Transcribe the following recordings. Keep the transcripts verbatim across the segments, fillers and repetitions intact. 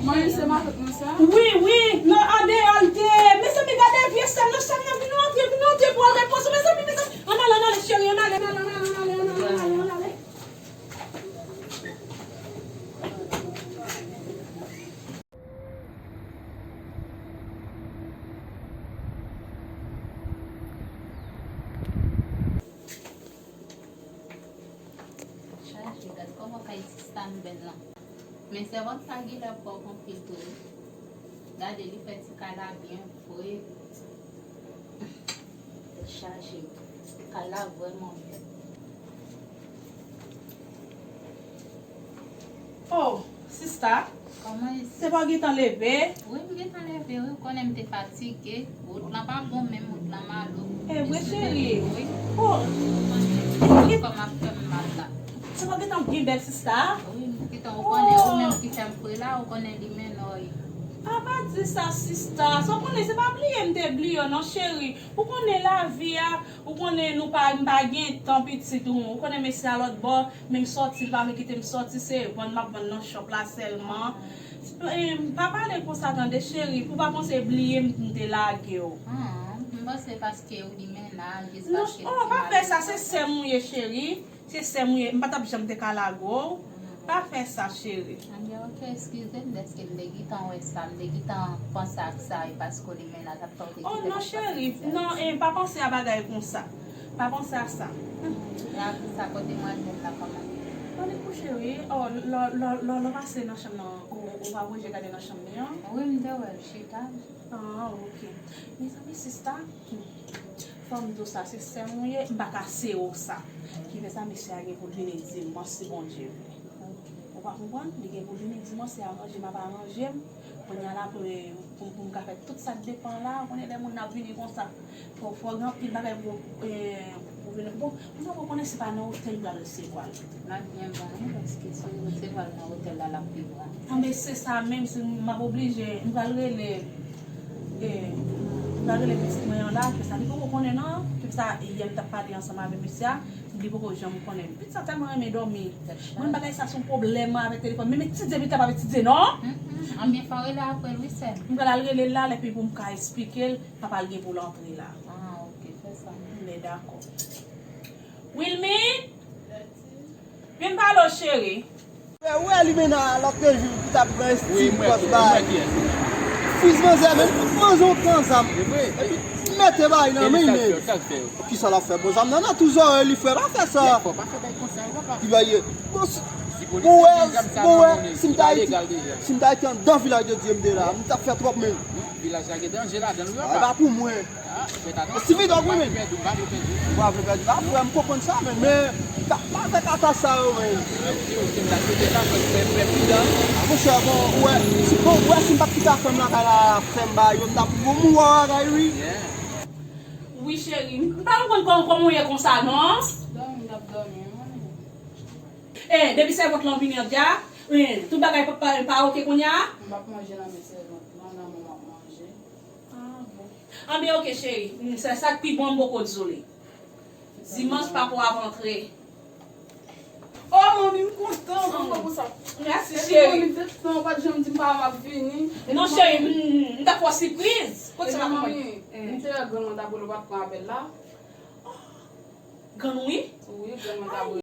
Mwen se matant mwen sa. Wi, wi, nan andeyò l te. Mezanmi, gade vye sèm nan, sèm nan vin rantre, vin rantre pou al repoze. Mezanmi, mezanmi, ann ale, ann ale, cheri, ann ale, ann ale, ann ale, ann ale, ann ale, ann ale, ann ale. Chaje, gad kòman kay sista m bèl lan. Men sèvant sa genlè pwòp anpil tou wi. Gade, li fè ti kay la byen vre. Tèt chaje. Kay la vrèman bèl. Oh, sista. Kòman e? Se pa w gentan leve? Wi, m gentan leve, wi. Ou konnen m te fatige. Wout lan pa bon menm, wout lan malo. E vre, cheri. Wi. Oh. Ou konnen kò m ap fè m mal la. Se pa w gentan byen bèl, sista? Wi, m gentan, ou konnen, ou menm ki fè m kwè la, ou konnen li men nòy. A pa di sa, sista. Sa w konnen, se pa bliye m te bliye w non, cheri. Ou konnen lavi a, ou konnen nou pa, m pa gen tan pitit ou. Ou konnen mesye a lòt bò, men m sòti, li pa vle kite m sòti, se vann m ap vann nan shop la sèlman. E, pa pale konsa tande, cheri, pou pa panse bliye m, m te lage w. Ah, m panse paske ou li mennaj, jis paske l ti maryaj. Non, oh, pa fè sa, se sè m ou ye, cheri. Se sè m ou ye, m pa t ap janm te ka lage w. Pa fè sa, cheri. Ebyen, oke, eskize m dèske m te gentan wè sa, m te gentan panse ak sa, e paske w li mennaj ap fè w te kite m ap panse ak sa. Oh, non, cheri, non, e pa panse a bagay konsa. Pa panse a sa. E apre sa, kote mwen jwenn la kòman? Mwen li kouche, wi. Oh, lò, lò, lò, lò pase nan chanm nan, ou, ou pa bouge gade nan chanm li an? Wi, m te wè l chita. Ah, oke. Mezanmi, sista, fò m di w sa, se sè m ou ye, m pa ka sere w sa. Ki fè sa, mesye a gen pou l vini dimanch, si Bondye vle. Ou pa konprann? Li gen pou l vini dimanch, se aranje m ap aranje m. Kounye a la, pou, pou, pou m ka fè tout sa k depann la, ou konnen lè moun ap vini konsa. Fò, fò gen anpil bagay pou, eh, pou vin. Bon, m poko konnen si pa nan otèl m pral resevwa l. L ap byen bon, wi, paske si w resevwa l nan otèl la, l ap pi bon. Anben, se sa menm, si m ap oblije, m pral rele, eh, m pral rele pitit mwen an la, ke sa li poko konnen non, ke sa yè m t ap pale ansanm avèk mesye a, li poko janm konnen. Pitit sa tèlman renmen dòmi. Mwen, bagay sa se yon pwoblèm avèk telefòn. Menm etidye, li t ap etidye non. Mm, mm. Anben, fò w rele apre l, wi, sè m. M pral al rele l la, epi pou m ka esplike l. Papa l gen pou l antre la. Ah, oke, fè sa. Men dakò. Wilmy? Vin pale w, cheri. Ou wè li menm nan lòt jou ki t ap pran esti pòs ba. Fiz manzè, men manzè yon gran zam. Epi mete bay nan men, men. Kisa l ap fè? Bon, zam nan nan tou zòrèy li, frè, pa fè sa. Ki bagay ye? Bon, si, bon, wè, bon, wè, si m ta rete, si m ta rete anndan Vilaj de Dye m te la, m t ap fè twòp, men. Vilaj la gen danje ladan l, wi, papa. Ay, pa pou mwen. Ah, fèt atansyon. Esti vidòg, wi, men. Ou pa vle pèdi, ou pa vle pèdi. Ah, frè, m konprann sa, men, men, pa, pa fè kaka sa yo, men. Frè, ou te, ou te la, ou te la, fè, fè, fè pridan. Ah, monchè, bon, ou wè, si, bon, ou wè, si m pa t kite afè m lakay la, frè m ba yo, m t ap, bon, m wè bagay, wi. Yeah. Wi, cheri, m pa konprann kòman, kòman w ye konsa, non? Dòmi, m t ap dòmi, wi. Eh, depi sèvant lan vini an dja, eh, tout bagay pa, pa, pa oke kounye a? M p ap manje nan men sèvant lan, nan men m ap manje. Ah, bon. Anben, oke, cheri. Mm, sa, sa k pi bon, m poko dizole. Dimanch, papa w ap antre. Oh, manmi, m kontan, m kontan pou sa. Mèsi, cheri. Epi manmi, tout tan, ou pa t janm di m papa m ap vini. Non, cheri, m, m t ap fè w sipriz. Kote sa, manmi? M te wè grann mwen t ap rele w, ou pa t pran apèl la. Grann ou wi? Wi, grann mwen t ap rele.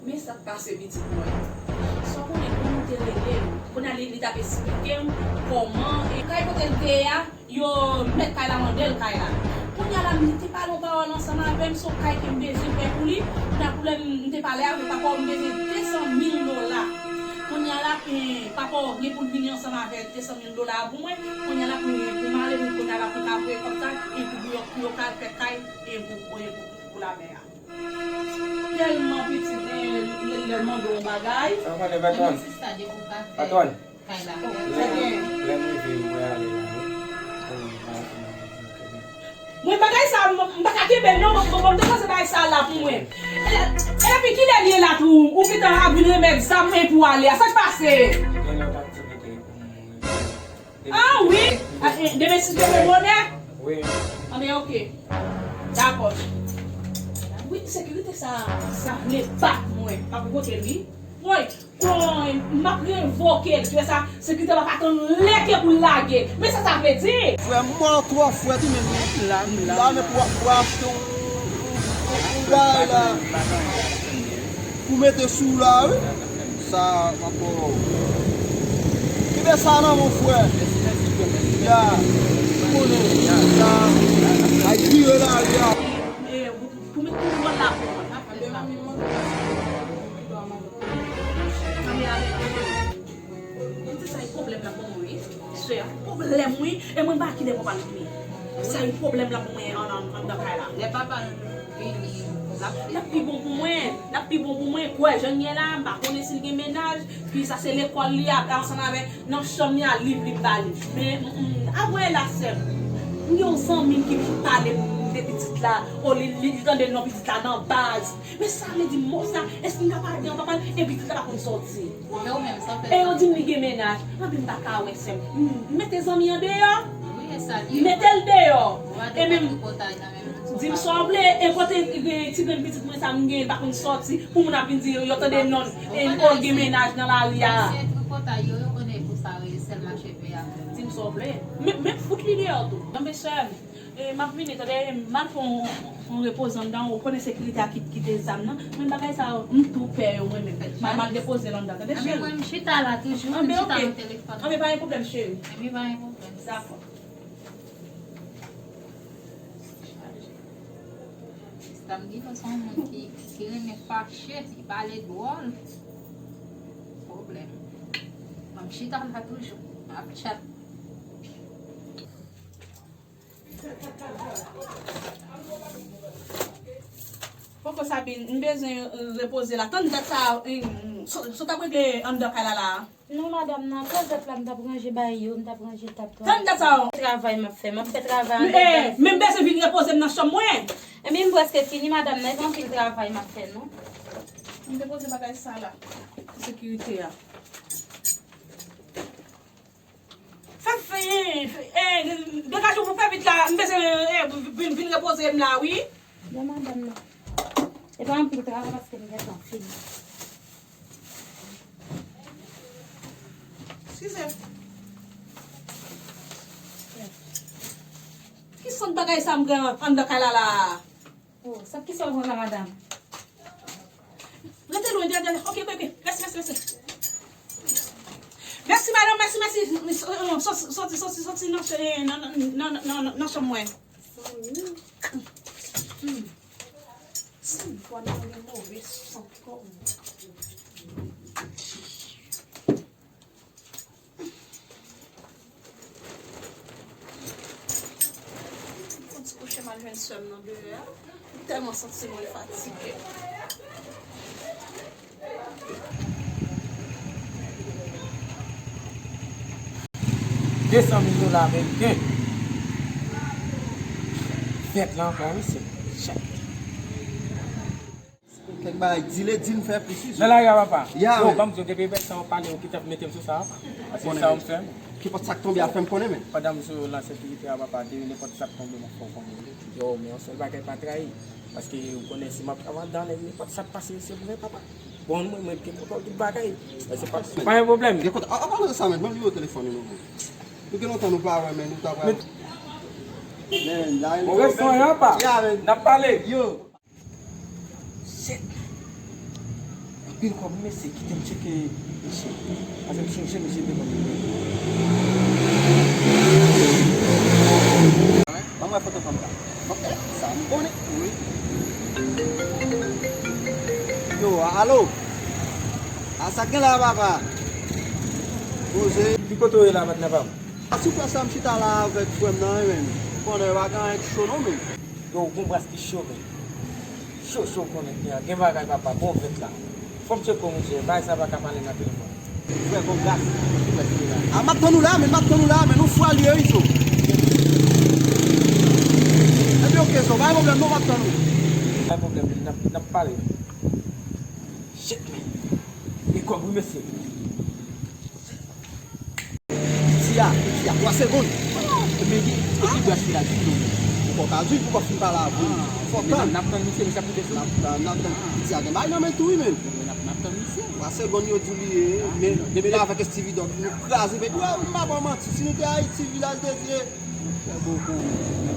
Men sa k pase pitit mwen. Sa w konnen, moun te rele m. Kounye a li, li t ap esplike m kòman, e, kay kote l te ye a, yo, mèt kay la mande l kay la. Kounye a la, li te pale yon pawòl ansanm avè m, se yon kay ke m bezwen fè pou li. Kounye a, pou lè m, m te pale avè papa w, m bezwen de san mil dola. Kounye a la, e, papa w gen pou l vini ansanm avè de san mil dola a pou mwen. Kounye a la, pou, pou m ale, pou kounye a la, pou l ka voye kòb sa, e pou, pou yo, pou yo ka fè kay, e pou, e pou, pou lamè a. Tèlman pitit, e, lè, lè l mande yon bagay. Sa w konnen, patwòn? Patwòn. Kay la. Lè m rive, mwen ale la, wi. Mwen bagay sa, m, m pa ka Kenbe non, bon, bon, bon, te poze bagay sa la pou mwen. E, epi kilè li ye la tou? Ou gentan ap vin remèt zam epi w ale a. Sa k pase? Ah wi. Ah, eh, demen si Dye vle bonè. Wi. Anben, oke. Dakò. Wi, sekirite sa, sa vle bat mwen. Pa pou kote l, wi. Woy, woy, m ap revoke l. Ki wè sa, sekirite pa pa tann lè ke pou l lage. Men sa sa vle di? Frè m mò twò frè tou, men m la, m la, men pou, pou achte yon, yon, yon bagay la. Pou mete sou la, wi. Sa, m ap ba w. Kenbe sa nan men w, frè. Ya. Ou konnen. Sa. Ay vire lari a. Pou met tout moun la pou mwen. Mwen di sa e pwoblèm la pou mwen, wi. Sè, pwoblèm, wi. E mwen pa ki de mwen pa l vini. Sa e pwoblèm la pou mwen an, an, anndan kay la. Lè papa l vini, l ap fè. L ap pi bon pou mwen. L ap pi bon pou mwen. Kwè, jan l ye la, m pa konnen si l gen mennaj. Fi sa se lekòl li ap ansanm avè nan chanm li a, liv li ba li. Men, mm, mm, avwe la sè m. M gen yon zanmi m ki vin pale m de pitit la. O li, li, li tande non pitit la nan baz. Men sa vle di mo sa, èske m ka pale an papa l? E pitit la pa konn sòti. E yo di m li gen mennaj. Anben m pa ka wè sè m. M, m mete zanmi an deyò. M mete l deyò. E menm, di m sa w vle, e kote, e, ti grenn pitit mwen sa m gen, li pa konn sòti, pou moun ap vin di yo tande non l, e, o l gen mennaj nan lari a. Mesye tripotay yo, yo konnen pou sa rele sèl mache pè a. Di m sa w vle. Men, men fout li deyò tou. Anben sè m, e, m ap vini, tande, m al fè yon, yon repoze anndan, ou konnen sekirite a ki kite zam nan, men bagay sa yo, m tou pè yo mwen menm. M al, m al depoze l anndan, tande cheri? Anben mwen, m chita la toujou, m chita nan telefòn. Anben pa gen pwoblèm cheri. Anben pa gen pwoblèm. Dakò. Sista m di nou se yon moun ki, ki renmen fache, ki pale dwòl. Pwoblèm. Mwen m chita la toujou, m ap chat. Poko Sabine, m bezwen, euh, repoze la. Tann dat sa, euh, sa, sa w t ap regle anndan kay la la a? Non, madanm nan, klozèt la, m t ap ranje bagay yo, m t ap ranje tab, travay. Tann dat sa, o. Travay m ap fè, m ap fè travay anndan. Men, men m bezwen vin repoze m nan chanm mwen. Ebyen, m prèske fini, madanm nan, e pa anpil travay m ap fè, non. M depoze bagay sa la, pou sekirite a. Fè, fè, fè, eh, degaje w pou fè vit la, m bezwen, eh, vin, vin repoze m la, wi. Bon, madanm nan. E pa anpil travay paske m gentan fini. Eskize. Ki sant bagay sa m gen anndan kay la la? Oh, sant ki sa w pran la, madanm? Rete lwen, dèyè, dèyè. Ok, ok, ok. Mèsi, mèsi, mèsi. Mèsi, madanm, mèsi, mèsi. Soti, soti, soti, soti nan, nan, nan chanm mwen. Sann fwa nan gen move sant kòm. Fon ti kouche m al jwenn sè m nan deyò a. M tèlman santi mwen fatige. De san mil dola ameriken. Fèt la ankò, wi, se chèk. Kèk bagay, di le di n fè plis, wi. Nan lari a, papa. Ya, yo, men. Ban m di w, depi bèt sa w pale, ou ki t ap mete m sou sa, papa. Paske sa w m fè, men. Kenpòt sa k tonbe a fè m konnen, men. Pandan m sou la sekirite a, papa, de nenpòt sa k tonbe, m ap fè w konnen. Yo, men yon sèl bagay pa trayi. Paske ou konnen si m ap travay anndan, nenpòt sa k pase, se pou mwen, papa. Bon, mwen, mwen gen kontwòl tout bagay. Men se pa, pa gen pwoblèm. Gen kontwòl. A, a, pale de sa, men, ban m nimewo telefòn ou non, men. Nou gen lontan nou pa wè, men nou ta pral. Men, la, on reste en pa. Ya, men. N ap pale. Yo. Shit. Anpil kòb, mesye, kite m tcheke mesye. Paske m sonje mesye te ban m. Ban mwen foto fanm la. Bon, eh, sa m konnen. Wi. Yo, a-, alo. A sa k gen la, papa? Poze. Ki kote w ye la, patnè pa m? A, si w kwè sa, m chita la avèk frè m nan, wi, men. Ou konnen, pa gen anyen ki cho non, men. Yo, ou gon bras ki cho, men. Cho, cho, konnen gen, gen bagay, papa, bon vent la. Fò m tcheke w, monchè, bagay sa pa ka pale nan telefòn. Frè, gon gras. A, m ap tann ou la, men, m ap tann ou la, men, nou fwa li ye, wi, cho. Epi yo Rezon, pa gen pwoblèm non, m ap tann ou. Pa gen pwoblèm, n ap, n ap pale. Shit, man. E kòb wi, mesye. Piti a, piti a, twa segonn. Men ki, ki bras li la, di nou. Ou poko ka di, ou poko fin pale avè l. Fòk tann. N ap tann misye, misye ap kite sou. N ap tann, n ap tann. Piti a gen bagay nan men l tou, wi, men. N ap, n ap tann misye. Twa segonn yo di li ye, men depi l avèk Steevy Dogg, nou kraze, men tou, m pa ba w manti, si nou te Ayiti, vilaj de Dye, Fè bon pou ou.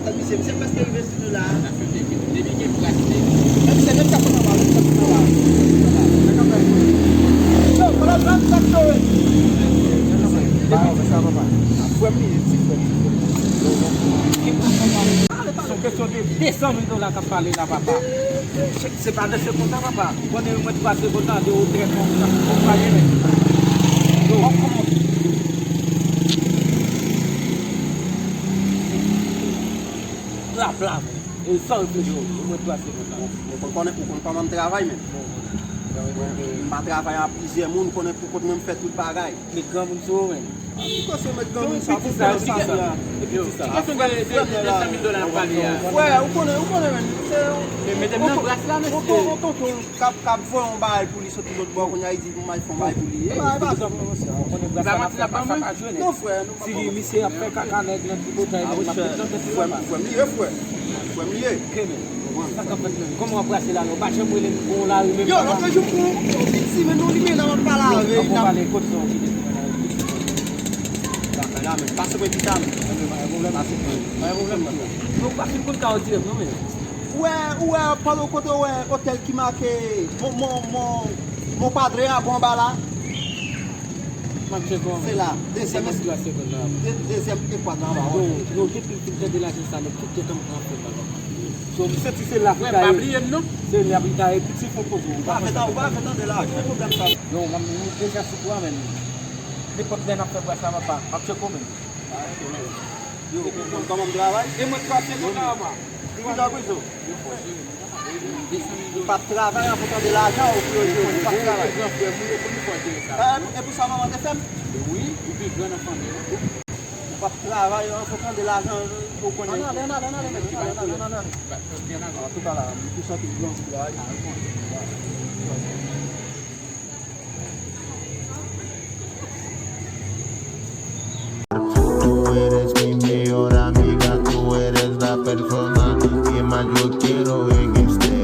Tan misye, misye prèske rive sou nou la. N ap fè depi, depi gen plas li. Menm se, menm sa konn anba, menm sa konn anba. Yo, fò la pran sa k sowe. Ba, sa, papa. Frè m li ye, ti frè m. Se yon kesyon de de san mil dola k ap pale la, papa. Se, se pa de se konsa, papa. Ou konnen mwen t pase kontan de ou trè kontan pou pale, men. Yo, kòman? Pla, pla, men. E san reflechi, ou mwen pase kontan. Ou konn konnen, ou konn kòman m travay, men. Mwen, m pa travay a plizyè moun, ou konnen pou kont mwen m fè tout bagay. Met granmoun sou ou, men. Ki kote met granmoun sa, pou fè sa, sa. Epi di sa. Frè, ou konnen, ou konnen, men. Se yon tonton, yon tonton k ap, k ap voye yon bagay pou li soti lòt bò, kounye a li di pou m al fè yon bagay pou li. E pa, e pa sa. Ou konnen brasa n ap fè pa sa pa jwe, nèg. Non, frè, non. Si li, misye ap fè kaka nèg nan tripotay, nèg, m ap tout jan tèt li papa. Frè m li ye, frè. Frè m li ye. Sa k ap fèt menm? Kòman w ap brase la, non? Pa janm rele m bon lari menm, papa. Yo, lòt jou pou yon piti, men nou li men nan m ap pale avè l. Yo, pale, kote sa w kite pou mwen la? Pase mwen pita, men. Pa gen pwoblèm. Pase mwen. Pa gen pwoblèm, papa. Yo, ou pa fin konn ka w dirèk, non, men. Ou wè, ou wè, pandan kote ou wè otèl ki make mon, mon, mon, mon padre a bò anba la? M ap tcheke w, men. Se la, dezyèm, de-, dezyèm ekwa nan anba. Yo, yo, depi m fin tande lajan sa, nèg, tout tèt an m pran ap fè mal. So, m santi se la pou ta ye. Frè, pa bliye m, non. Se la pou ta ye, piti fò poze w. Ou pa fè tan, ou pa fè tande lajan, pwoblèm sa. Yo, m ap, m deja sou twa, men. Nenpòt lè n ap fè bras la, papa. M ap tcheke w, men. Yo, ou konn kòman m travay? E mwen, twa segonn la, papa. Ou pa travay anvan w tande lajan, ou pou yo jwe, ou pa travay. E, e pou sa manman te fè m? Wi, ou pi gran nan fanmi an. Ou pa travay anvan w tande lajan, ou konnen. Ann ale, ann ale, ann ale, mesye, ann ale, ann ale, ann ale. Antouka la, m pi santi l gran kou la. Tú eres mi mejor amiga, tú eres la persona que más yo quiero en este